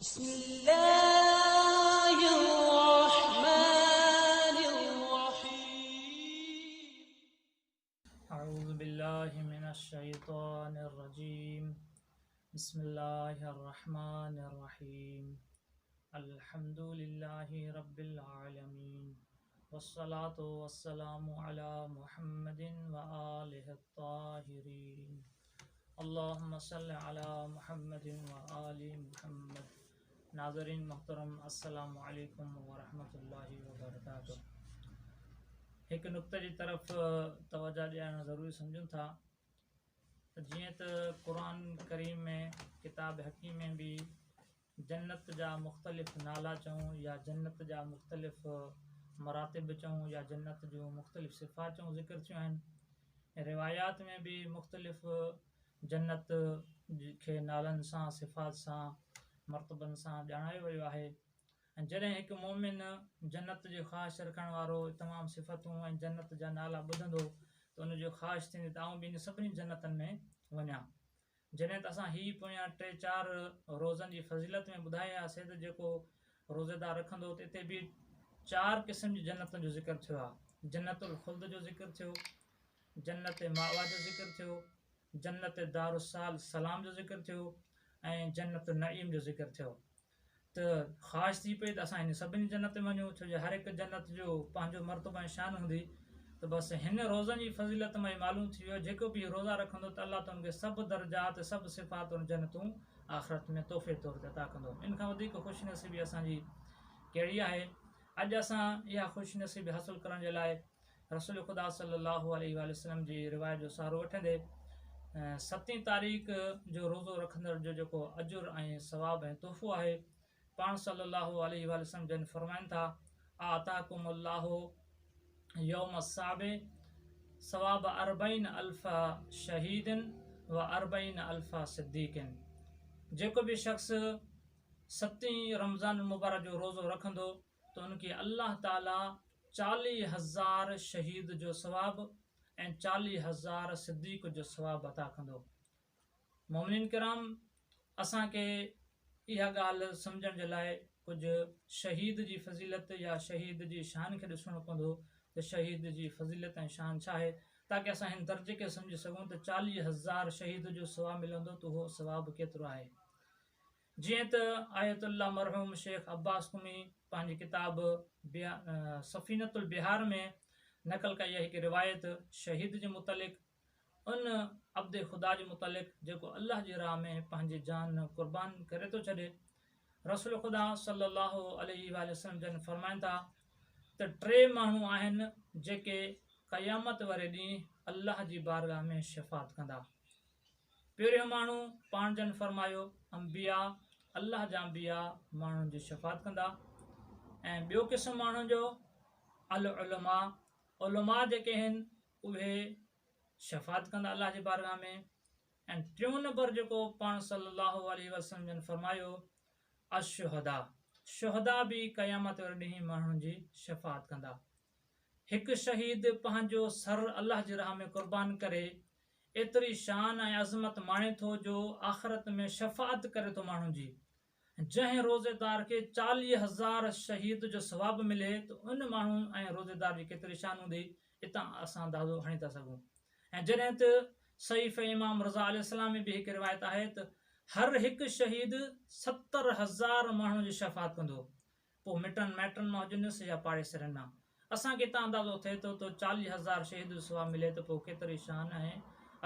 بسم الله الرحمن الرحيم. اعوذ بالله من الشيطان الرجيم. بسم الله الرحمن الرحيم. الحمد لله رب العالمين والصلاة والسلام على محمد وآله الطاهرين. اللهم صل علي محمد وآل محمد. ناظرين محترم السلام عليڪم ورحمة الله وبرڪاته. هڪ نقطي جي طرف توجه ڏيارڻ ضروري سمجهون ٿا ته جيئن ته قرآن ڪريم ۾ ڪتاب حڪيم ۾ به جنت جا مختلف نالا چئون يا جنت جا مختلف مراتب چئون يا جنت جون مختلف صفات چئون ذڪر ٿيون آهن. روايات ۾ به مختلف جنت کي نالن سان، صفات سان، مرتبن سان ڄاڻايو ويو آهي ۽ جڏهن هڪ مؤمن جنت جي خواهش رکڻ وارو تمام صفتون ۽ جنت جا نالا ٻڌندو ته ان جو خواهش ٿيندي ته آئون به ان سڀني جنتن ۾ وڃان. جڏهن ته اسان هي پويان ٽي چار روزن جي فضيلت ۾ ٻڌائي آياسي ته جيڪو روزيدار رکندو ته اتي به چار قسم جي جنتن جو ذڪر ٿيو آهي. جنت الخلد جو ذڪر ٿيو، جنت ماوا جو ذڪر ٿيو، جنت دارالسلام جو ذڪر ٿيو ۽ جنت النعيم جو ذڪر ٿيو. ته خواهش ٿي پئي ته اسان هن سڀني جنت ۾ وڃون ڇو جو هر هڪ جنت جو پنهنجو مرتبو ۽ شان هوندي ته بس هن روزن جي فضيلت مان ئي معلوم ٿي ويو جيڪو به هي روزا رکندو ته الله تعالي ان کي سڀ درجات سڀ صفات ۽ جنتون آخرت ۾ تحفي طور تي عطا ڪندو. ان کان وڌيڪ خوش نصيبي اسان جي ڪهڙي آهي؟ اڄ اسان اها خوش نصيبي حاصل ڪرڻ جي لاء رسول خدا صلي الله عليه واٰله وسلم جي روايت جو سهارو وٺندي ستين تاريخ جو روزو رکندڙ جو جيڪو اجر ۽ ثواب ۽ تحفو آهي پاڻ صلي الله عليه واٰله وسلم جن فرمائن ٿا آتاڪم الله يوم السابع ثواب اربعين الف شهيد و اربعين الف صديق جيڪو به شخص ستين رمضان المبارڪ جو روزو رکندو ته ان کي الله تعالي 40,000 شهيد جو ثواب ۽ 40,000 صديق جو ثواب عطا ڪندو. مؤمنين ڪرام! اسان کي اها ڳالهه سمجهڻ جي لاء ڪجهه شهيد جي فضيلت يا شهيد جي شان کي ڏسڻو پوندو ته شهيد جي فضيلت ۽ شان ڇا آهي تاڪه اسان هن درجي کي سمجهي سگهون ته 40,000 شهيد جو ثواب ملندو ته اهو ثواب ڪيترو آهي. جيئن ته آيت الله مرحوم شيخ عباس قمي پنهنجي ڪتاب سفينة البحار ۾ نقل ڪئي آهي هڪ روايت شهيد جي متعلق ان عبد خدا جي متعلق جيڪو الله جي راهه ۾ پنهنجي جان قربان ڪري ٿو ڇڏي. رسول خدا صلي الله عليه واٰله وسلم جن فرمائن ٿا ته ٽي ماڻهو آهن جيڪي قيامت واري ڏينهن الله جي بارگاهه ۾ شفاعت ڪندا. پهريون ماڻهو، پاڻ جن فرمايو، انبياء، الله جا انبياء ماڻهن جي شفاعت ڪندا ۽ ٻيو قسم ماڻهن جو العلماء، علماء جيڪي آهن اهي شفاعت ڪندا الله جي بارگاهه ۾ ۽ ٽيون نمبر جيڪو پاڻ صلي الله عليه وسلم جن فرمايو الشهداء، شهداء به قيامت واري ڏينهن ماڻهن جي شفاعت ڪندا. هڪ شهيد پنهنجو سر الله جي راهه ۾ قربان ڪري ايتري شان ۽ عظمت ماڻي ٿو جو آخرت ۾ شفاعت ڪري ٿو ماڻهن جي. جنهن روزيدار کي 40,000 شهيد جو ثواب ملي ته ان ماڻهو ۽ روزيدار جي ڪيتري شان هوندي اتان اسان اندازو هڻي ٿا سگهون. ۽ جڏهن ته صحيفه امام رضا عليه السلام ۾ به هڪ روايت آهي ته هر هڪ شهيد 70,000 ماڻهن جي شفاعت ڪندو. پوء مٽن مائٽن مان هجنس يا پاڙيسرين مان. اسان کي اتان اندازو ٿئي ٿو ته 40,000 شهيد جو ثواب ملي ته پوء ڪيتري شان ۽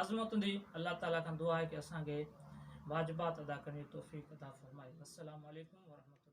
عظمت هوندي. الله تعالي کان دعا آهي ڪي اسان کي واجبات ادا ڪرڻ جي توفيق عطا فرمائي. والسلام عليڪم ورحمة الله.